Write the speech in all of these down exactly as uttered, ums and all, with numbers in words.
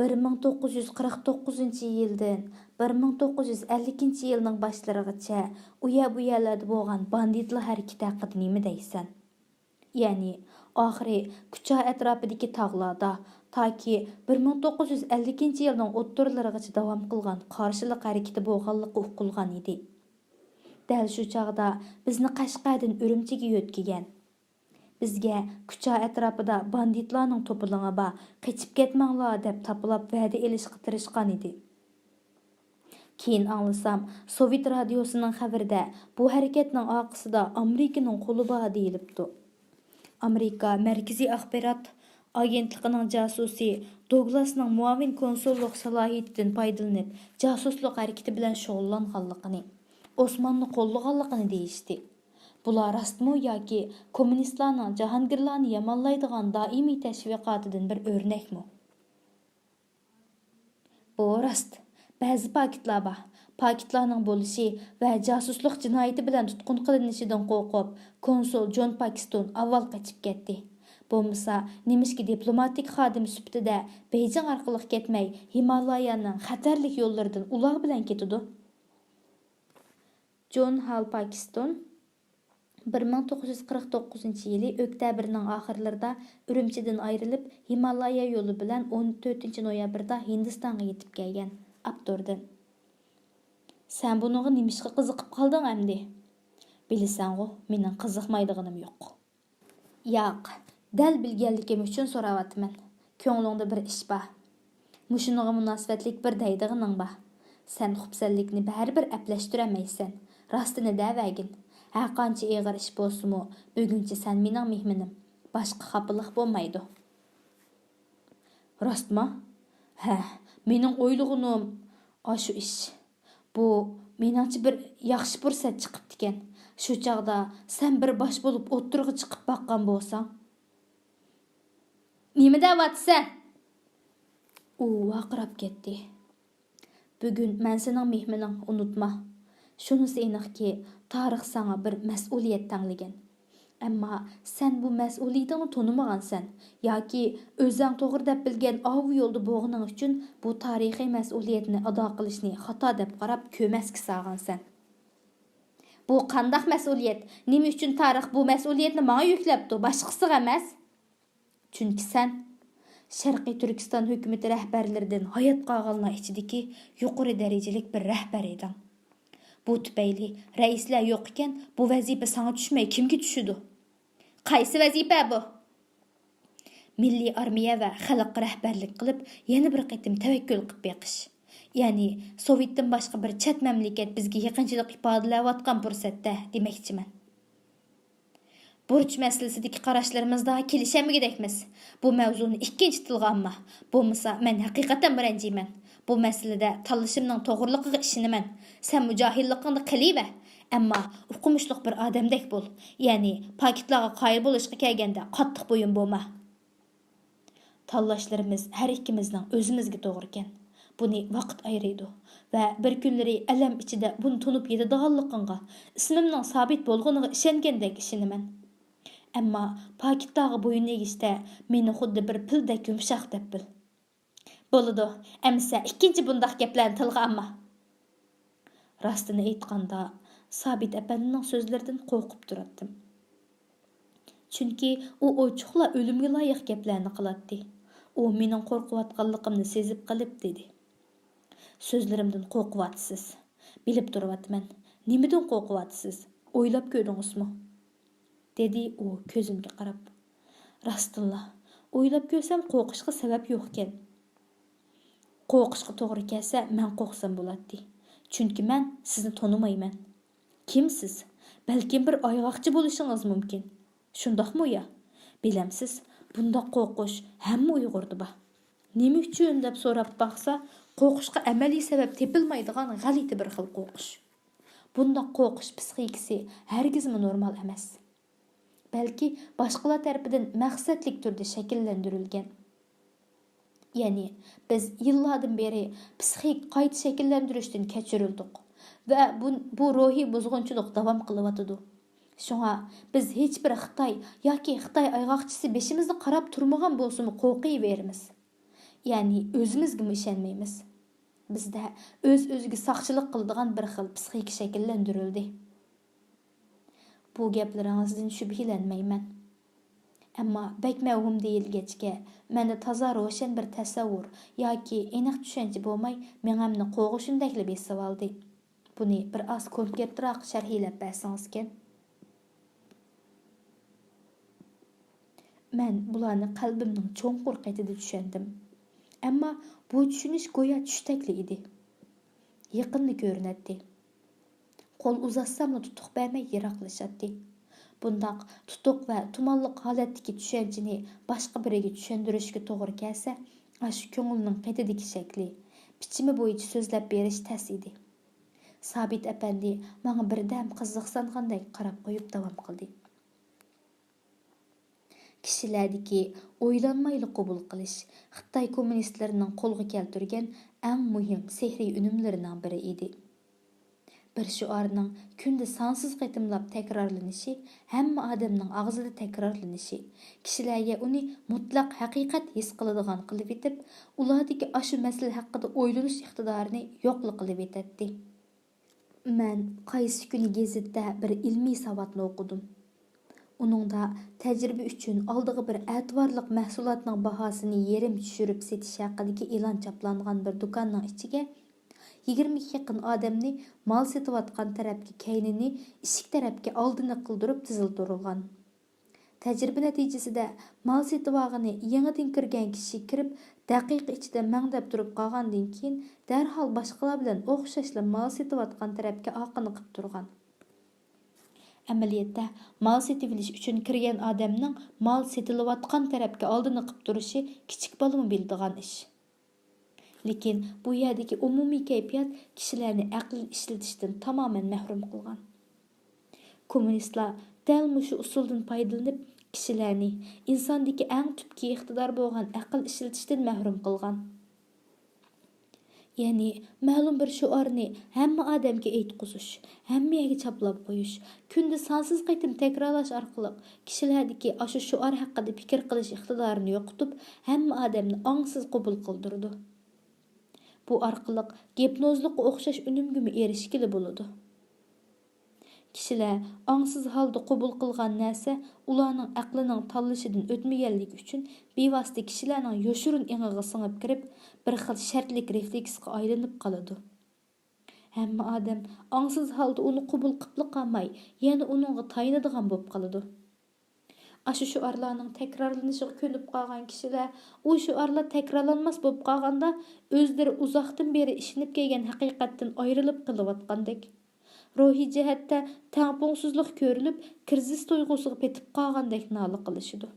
بىر مىڭ توققۇز يۈز قىرىق توققۇزىنچى يىلدىن بىر مىڭ توققۇز يۈز ئەللىكىنچى يىلنىڭ باشلىرىغىچە ئۇ يەر-بۇ يەرلەردە بولغان باندىتلار ھەرىكىتى ھەققىدە نېمە دەيسەن؟ يەنى، ئاخىرى كۇچا ئەتراپىدىكى تاغلاردا تاكى بىر مىڭ توققۇز يۈز ئەللىكىنچى يىلنىڭ ئوتتۇرىلىرىغىچە داۋام قىلغان قارشىلىق ھەرىكىتى بولغانلىقى ئۇقۇلغان ئىدى. دەل شۇ چاغدا بىزنى قەشقەردىن ئۈرۈمچىگە يۆتكىگەن. بىزگە كۇچا ئەتراپىدا باندىتلارنىڭ توپىلىڭى بار، قېچىپ كەتمەڭلار دەپ تاپىلاپ ۋەدە ئېلىشقا تىرىشقان ئىدى. كېيىن ئاڭلىسام، سوۋېت رادىيوسىنىڭ خەۋىرىدە بۇ ھەرىكەتنىڭ ئارقىسىدا ئامېرىكىنىڭ قولى بار دېيىلىپتۇ. ئامېرىكا مەركىزىي ئاخبارات ئاگېنتلىقىنىڭ جاسۇسى دوگلاسنىڭ مۇئاۋىن كونسۇللۇق سالاھىيىتىدىن پايدىلىنىپ، جاسۇسلۇق ھەرىكىتى بىلەن شۇغۇللانغانلىقىنى، ئوسماننى قوللىغانلىقىنى دېيىشتى. بۇلار راستمۇ ياكى كوممۇنىستلارنىڭ جاھانگىرلارنى يامانلايدىغان دائىمىي تەشۋىقاتىدىن بىر ئۆرنەكمۇ؟ بۇ راست. بەزى پاكىتلار بار. پاكىتلارنىڭ بولۇشى ۋە جاسۇسلۇق جىنايىتى بىلەن تۇتقۇن قىلىنىشىدىن قورقۇپ، كونسۇل جون پاكستون ئاۋۋال قېچىپ كەتتى. بولمىسا، نېمىشقا دىپلوماتىك خادىم سۈپىتىدە بېيجىڭ ئارقىلىق كەتمەي، ھىمالايانىڭ خەتەرلىك يوللىرىدىن ئۇلار بىلەن كېتىدۇ؟ جون ھال پاكستون، بىر مىڭ توققۇز يۈز قىرىق توققۇزىنچى يىلى ئۆكتەبىرنىڭ ئاخىرلىرىدا ئۈرۈمچىدىن ئايرىلىپ، ھىمالايا يولى بىلەن ئون تۆتىنچى نويابىردا ھىندىستانغا يېتىپ كەلگەن. ئاپتوردىن. سەن بۇنىڭغا نېمىشقا قىزىقىپ قالدىڭ ئەمدى؟ بىلىسەنغۇ، مېنىڭ قىزىقمايدىغىنىم يوق. ياق، دەل بىلگەنلىكىم ئۈچۈن سوراۋاتىمەن. كۆڭلۈڭدە بىر ئىش بار. مۇشۇنىڭغا مۇناسىۋەتلىك بىر دەيدىغىنىڭ بار. سەن خۇپسەنلىكنى بەرىبىر ئەپلەشتۈرەلمەيسەن. راستىنى دەۋەرگىن. ھەرقانچە ئېغىر ئىش بولسىمۇ، بۈگۈنچە سەن مېنىڭ مېھمىنىم. باشقا خاپىلىق بولمايدۇ. راستما؟ ھە، مېنىڭ ئويلىغىنىم ئاشۇ ئىش. بۇ، مېنىڭچە، بىر ياخشى پۇرسەت چىقىپتىكەن. شۇ چاغدا سەن بىر باش بولۇپ ئوتتۇرىغا چىقىپ باققان بولساڭ. نېمە دەۋاتىسەن؟ ئۇ ۋارقىراپ كەتتى. بۈگۈن مەن سېنىڭ مېھمىنىڭ، ئۇنتۇما. شۇنىسى ئېنىقكى، تارىخ ساڭا بىر مەسئۇلىيەت تەڭلىگەن. ئەمما سەن بۇ مەسئۇلىيىتىڭنى تونۇمىغانسەن ياكى ئۆزەڭ توغرا دەپ بىلگەن ئاۋۇ يولدا بولغىنىڭ ئۈچۈن بۇ تارىخىي مەسئۇلىيەتنى ئادا قىلىشنى خاتا دەپ قاراپ كۆمەچكە سالغانسەن. بۇ قانداق مەسئۇلىيەت؟ نېمە ئۈچۈن تارىخ بۇ مەسئۇلىيەتنى ماڭا يۈكلەپتۇ، باشقىسىغا ئەمەس؟ چۈنكى سەن شەرقىي تۈركىستان ھۆكۈمىتى رەھبەرلىرىدىن ھايات قالغانلار ئىچىدىكى يۇقىرى دەرىجىلىك بىر رەھبەر ئىدىڭ. بۇ تۈپەيلى رەئىسلەر يوق ئىكەن، بۇ ۋەزىپە ساڭا چۈشمەي كىمگە چۈشىدۇ؟ قايسى ۋەزىپە بۇ؟ مىللىي ئارمىيە ۋە خەلققە رەھبەرلىك قىلىپ، يەنە بىر قېتىم تەۋەككۈل قىلىپ بېقىش. يەنى، سوۋېتتىن باشقا بىر چەت مەملىكەت بىزگە يېقىنچىلىق ئىپادىلەۋاتقان پۇرسەتتە دېمەكچىمەن. بۇرچ مەسىلىسىدىكى قاراشلىرىمىزدا كېلىشەلمىگۈدەكمىز. بۇ مەۋزۇنى ئىككىنچى تىلغا ئالما. بولمىسا، مەن ھەقىقەتەن رەنجىيمەن. بۇ مەسىلىدە تاللىشىمنىڭ توغرىلىقىغا ئىشىنىمەن. سەنمۇ جاھىللىقىڭدا قېلىۋەر. ئەمما ئوقۇمۇشلۇق بىر ئادەمدەك بول. يەنى، پاكىتلارغا قايىل بولۇشقا كەلگەندە، قاتتىق بويۇن بولما. تاللاشلىرىمىز ھەر ئىككىمىزنىڭ ئۆزىمىزگە توغرىكەن. بۇنى ۋاقىت ئايرىيدۇ. ۋە بىر كۈنلىرى ئەلەم ئىچىدە بۇنى تونۇپ يېتىدىغانلىقىڭغا، ئىسمىمنىڭ سابىت بولغىنىغا ئىشەنگەندەك ئىشىنىمەن. ئەمما پاكىتلارغا بويۇن ئېگىشتە مېنى خۇددى بىر پىلدەك يۇمشاق دەپ بىل. بولىدۇ، ئەمىسە ئىككىنچى بۇنداق گەپلەرنى تىلغا ئالما. راستىنى ئېيتقاندا، سابىت ئەپەندىنىڭ سۆزلىرىدىن قورقۇپ تۇراتتىم. چۈنكى ئۇ ئوچۇقلا ئۆلۈمگە لايىق گەپلەرنى قىلاتتى. ئۇ مېنىڭ قورقۇۋاتقانلىقىمنى سېزىپ قېلىپ دېدى. سۆزلىرىمدىن قورقۇۋاتىسىز. بىلىپ تۇرۇۋاتىمەن. نېمىدىن قورقۇۋاتىسىز؟ ئويلاپ كۆردىڭىزمۇ؟ دېدى ئۇ كۆزۈمگە قاراپ. راستتىنلا، ئويلاپ كۆرسەم قورقۇشقا سەۋەب يوقكەن. قورقۇشقا توغرا كەلسە مەن قورقسام بولاتتى. چۈنكى مەن سىزنى تونۇمايمەن. كىم سىز؟ بەلكىم بىر ئايغاقچى بولۇشىڭىز مۇمكىن. شۇنداقمۇ يا؟ بىلەمسىز، بۇنداق قورقۇش ھەممە ئۇيغۇردا بار. نېمە ئۈچۈن دەپ سوراپ باقسا، قورقۇشقا ئەمەلىي سەۋەب تېپىلمايدىغان غەلىتە بىر خىل قورقۇش. بۇنداق قورقۇش پىسخىكىسى ھەرگىزمۇ نورمال ئەمەس. بەلكى باشقىلار تەرىپىدىن مەقسەتلىك تۈردە شەكىللەندۈرۈلگەن. يەنى، بىز يىللاردىن بېرى پىسخىك قايتا شەكىللەندۈرۈشتىن كەچۈرۈلدۇق ۋە بۇ، بۇ روھىي بۇزغۇنچىلىق داۋام قىلىۋاتىدۇ. شۇڭا بىز ھېچبىر خىتاي ياكى خىتاي ئايغاقچىسى بېشىمىزنى قاراپ تۇرمىغان بولسىمۇ قورقۇۋېرىمىز. يەنى ئۆزىمىزگىمۇ ئىشەنمەيمىز. بىزدە ئۆز-ئۆزىگە ساقچىلىق قىلىدىغان بىر خىل پسىخىكا شەكىللەندۈرۈلدى. بۇ گەپلىرىڭىزدىن شۈبھىلەنمەيمەن. ئەمما بەك مەۋھۇم دېيىلگەچكە، مەندە تازا روشەن بىر تەسەۋۋۇر ياكى ئېنىق چۈشەنچە بولماي، مېڭەمنى قوغۇشۇندەكلا بېسىۋالدى. بۇنى بىر ئاز كونكرېتراق شەرھلەپ بەرسىڭىزكەن. مەن بۇلارنى قەلبىمنىڭ چوڭقۇر قېتىدا چۈشەندىم. ئەمما بۇ چۈشىنىش گويا چۈشتەكلا ئىدى. يېقىنلا كۆرۈنەتتى. قول ئۇزاتساملا تۇتۇق بەرمەي يىراقلىشاتتى. بۇنداق تۇتۇق ۋە تۇمانلىق ھالەتتىكى چۈشەنچىنى باشقا بىرىگە چۈشەندۈرۈشكە توغرا كەلسە، ئاشۇ كۆڭۈلنىڭ قېتىدىكى شەكلى، پىچىمى بويىچە سۆزلەپ بېرىش تەس ئىدى. سابىت ئەپەندى ماڭا بىردەم قىزىقسىنغاندەك قاراپ قويۇپ داۋام قىلدى. كىشىلەردىكى ئويلانمايلا قوبۇل قىلىش خىتاي كوممۇنىستلىرىنىڭ قولغا كەلتۈرگەن ئەڭ مۇھىم سېھرىي ئۈنۈملىرىنىڭ بىرى ئىدى. بىر شوئارنىڭ كۈندە سانسىز قېتىملاپ تەكرارلىنىشى ھەممە ئادەمنىڭ ئاغزىدا تەكرارلىنىشى، كىشىلەرگە ئۇنى مۇتلەق ھەقىقەت ھېس قىلىدىغان قىلىۋېتىپ، ئۇلاردىكى ئاشۇ مەسىلە ھەققىدە ئويلىنىش ئىقتىدارىنى يوقلا قىلىۋېتەتتى. مەن قايسى كۈنى گېزىتتە بىر ئىلمىي ساۋاتنى ئوقۇدۇم. ئۇنىڭدا تەجرىبە ئۈچۈن ئالدىغا بىر ئەتىۋارلىق مەھسۇلاتنىڭ باھاسىنى يېرىم چۈشۈرۈپ سېتىش ھەققىدىكى ئېلان چاپلانغان بىر دۇكاننىڭ ئىچىگە يىگىرمىگە يېقىن ئادەمنى مال سېتىۋاتقان تەرەپكە كەينىنى، ئىشىك تەرەپكە ئالدىنى قىلدۇرۇپ تىزىلدۇرۇلغان. تەجرىبە نەتىجىسىدە مال سېتىۋالغىنى يېڭىدىن كىرگەن كىشى كىرىپ، دەقىقە ئىچىدە مەڭدەپ تۇرۇپ قالغاندىن كېيىن، دەرھال باشقىلار بىلەن ئوخشاشلا مال سېتىۋاتقان تەرەپكە ئارقىنى قىپ تۇرغان. ئەمەلىيەتتە، مال سېتىۋېلىش ئۈچۈن كىرگەن ئادەمنىڭ مال سېتىلىۋاتقان تەرەپكە ئالدىنى قىپ تۇرۇشى كىچىك بالىمۇ بىلىدىغان ئىش. لېكىن بۇ يەردىكى ئومۇمىي كەيپىيات كىشىلەرنى ئەقىل ئىشلىتىشتىن تامامەن مەھرۇم قىلغان. كوممۇنىستلار دەل مۇشۇ ئۇسۇلدىن پايدىلىنىپ، كىشىلەرنى، ئىنساندىكى ئەڭ تۈپكى ئىقتىدار بولغان ئەقىل ئىشلىتىشتىن مەھرۇم قىلغان. يەنى مەلۇم بىر شوئارنى ھەممە ئادەمگە ئېيتقۇزۇش، ھەممە يەرگە چاپلاپ قويۇش، كۈندە سانسىز قېتىم تەكرارلاش ئارقىلىق كىشىلەردىكى ئاشۇ شوئار ھەققىدە پىكىر قىلىش ئىقتىدارىنى يوقىتىپ، ھەممە ئادەمنى ئاڭسىز قوبۇل قىلدۇرىدۇ. بۇ ئارقىلىق گىپنوزلۇققا ئوخشاش ئۈنۈمگىمۇ ئېرىشكىلى بولىدۇ. كىشىلەر ئاڭسىز ھالدا قوبۇل قىلغان نەرسە ئۇلارنىڭ ئەقلىنىڭ تاللىشىدىن ئۆتمىگەنلىكى ئۈچۈن، بىۋاسىتە كىشىلەرنىڭ يوشۇرۇن ئېڭىغا سىڭىپ كىرىپ، بىر خىل شەرتلىك رېفلېكسقا ئايلىنىپ قالىدۇ. ھەممە ئادەم ئاڭسىز ھالدا ئۇنى قوبۇل قىپلا قالماي، يەنە ئۇنىڭغا تايىنىدىغان بولۇپ قالىدۇ. ئاشۇ شوئارلارنىڭ تەكرارلىنىشىغا كۆنۈپ قالغان كىشىلەر ئۇ شوئارلار تەكرارلانماس بولۇپ قالغاندا، ئۆزلىرى ئۇزاقتىن بېرى ئىشىنىپ كەلگەن ھەقىقەتتىن ئايرىلىپ قېلىۋاتقاندەك، روھىي جەھەتتە تەڭپۇڭسىزلىق كۆرۈلۈپ، كىرىزىس تۇيغۇسىغا پېتىپ قالغاندەك نالە قىلىشىدۇ.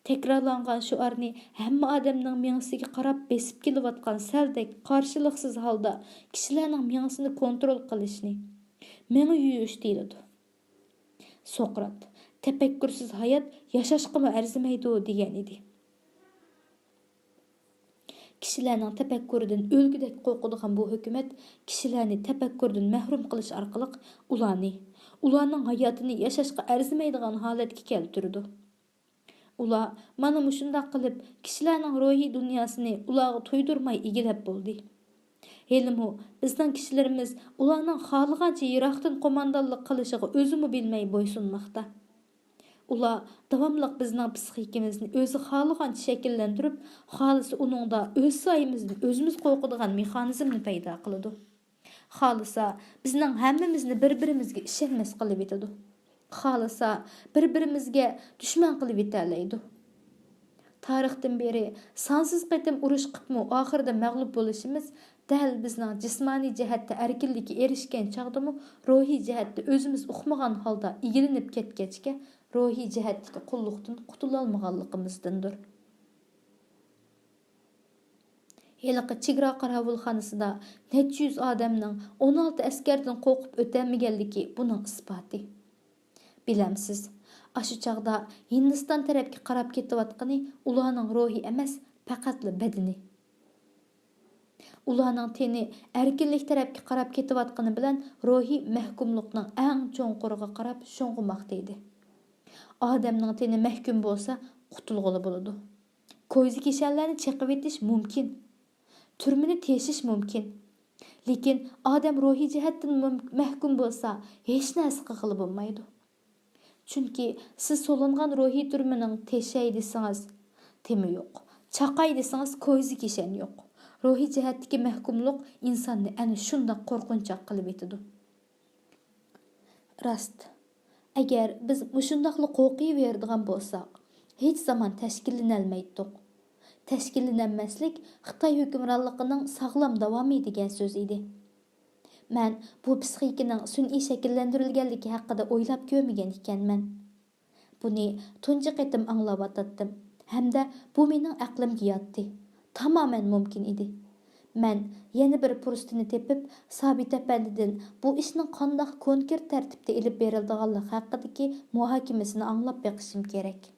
تەكرارلانغان شوئارنى ھەممە ئادەمنىڭ مېڭىسىگە قاراپ بېسىپ كېلىۋاتقان سەلدەك قارشىلىقسىز ھالدا كىشىلەرنىڭ مېڭىسىنى كونترول قىلىشنى مېڭە يۇيۇش دېيىلىدۇ. سوقرات، «تەپەككۇرسىز ھايات ياشاشقىمۇ ئەرزىمەيدۇ» دېگەن ئىدى. كىشىلەرنىڭ تەپەككۇرىدىن ئۆلگۈدەك قورقىدىغان بۇ ھۆكۈمەت كىشىلەرنى تەپەككۇردىن مەھرۇم قىلىش ئارقىلىق ئۇلارنى، ئۇلارنىڭ ھاياتىنى ياشاشقا ئەرزىمەيدىغان ھالەتكە كەلتۈرىدۇ. ئۇلار مانا مۇشۇنداق قىلىپ كىشىلەرنىڭ روھىي دۇنياسىنى ئۇلارغا تۇيدۇرماي ئىگىلەپ بولدى. ھېلىمۇ بىزنىڭ كىشىلىرىمىز ئۇلارنىڭ خالىغانچە يىراقتىن قوماندانلىق قىلىشىغا ئۆزىمۇ بىلمەي بويسۇنماقتا. ئۇلار داۋاملىق بىزنىڭ پسىخىكىمىزنى ئۆزى خالىغانچە شەكىللەندۈرۈپ، خالىسا ئۇنىڭدا ئۆز سايىمىزدىن ئۆزىمىز قورقىدىغان مېخانىزمنى پەيدا قىلىدۇ. خالىسا بىزنىڭ ھەممىمىزنى بىر-بىرىمىزگە ئىشەنمەس قىلىۋېتىدۇ. خالىسا بىر-بىرىمىزگە دۈشمەن قىلىۋېتەلەيدۇ. تارىختىن بېرى سانسىز قېتىم ئۇرۇش قىپمۇ ئاخىرىدا مەغلۇپ بولۇشىمىز دەل بىزنىڭ جىسمانىي جەھەتتە ئەركىنلىككە ئېرىشكەن چاغدىمۇ روھىي جەھەتتە ئۆزىمىز ئۇقمىغان ھالدا ئىگىلىنىپ كەتكەچكە روھىي جەھەتتىكى قۇللۇقتىن قۇتۇلالمىغانلىقىمىزدىندۇر. ھېلىقى چېگرا قاراۋۇلخانىسىدا نەچچە يۈز ئادەمنىڭ ئون ئالتە ئەسكەردىن قورقۇپ ئۆتەلمىگەنلىكى بۇنىڭ ئىسپاتى. بىلەمسىز، ئاشۇ چاغدا ھىندىستان تەرەپكە قاراپ كېتىۋاتقىنى ئۇلارنىڭ روھى ئەمەس، پەقەتلا بەدىنى. ئۇلارنىڭ تېنى ئەركىنلىك تەرەپكە قاراپ كېتىۋاتقىنى بىلەن روھى مەھكۇملۇقنىڭ ئەڭ چوڭقۇرىغا قاراپ شۇڭغۇماقتا ئىدى. ئادەمنىڭ تېنى مەھكۇم بولسا، قۇتۇلغىلى بولىدۇ. كويزا كىشەنلەرنى چېقىۋېتىش مۇمكىن. تۈرمىنى تېشىش مۇمكىن. لېكىن ئادەم روھىي جەھەتتىن مۇم-، مەھكۇم بولسا، ھېچ نەرسە قىلغىلى بولمايدۇ. چۈنكى سىز سولانغان روھىي تۈرمىنىڭ تېشەي دېسىڭىز، تېما يوق. چاقاي دېسىڭىز، كويزا كىشەن يوق. روھىي جەھەتتىكى مەھكۇملۇق ئىنساننى ئەنە شۇنداق قورقۇنچاق قىلىۋېتىدۇ. راست، ئەگەر بىز مۇشۇنداقلا قورقۇۋېرىدىغان بولساق، ھېچ زامان تەشكىللىنەلمەيتتۇق. تەشكىللىنەلمەسلىك خىتاي ھۆكۈمرانلىقىنىڭ ساغلام داۋامى دېگەن سۆز ئىدى. مەن بۇ پىسخىكىنىڭ سۈنئىي شەكىللەندۈرۈلگەنلىكى ھەققىدە ئويلاپ كۆرمىگەن ئىكەنمەن. بۇنى تۇنجى قېتىم ئاڭلاۋاتاتتىم ھەمدە بۇ مېنىڭ ئەقلىمگە ياتتى. تامامەن مۇمكىن ئىدى. مەن يەنە بىر پۇرسىتىنى تېپىپ، سابىت ئەپەندىدىن بۇ ئىشنىڭ قانداق كونكرېت تەرتىپتە ئېلىپ بېرىلىدىغانلىقى ھەققىدىكى مۇھاكىمىسىنى ئاڭلاپ بېقىشىم كېرەك.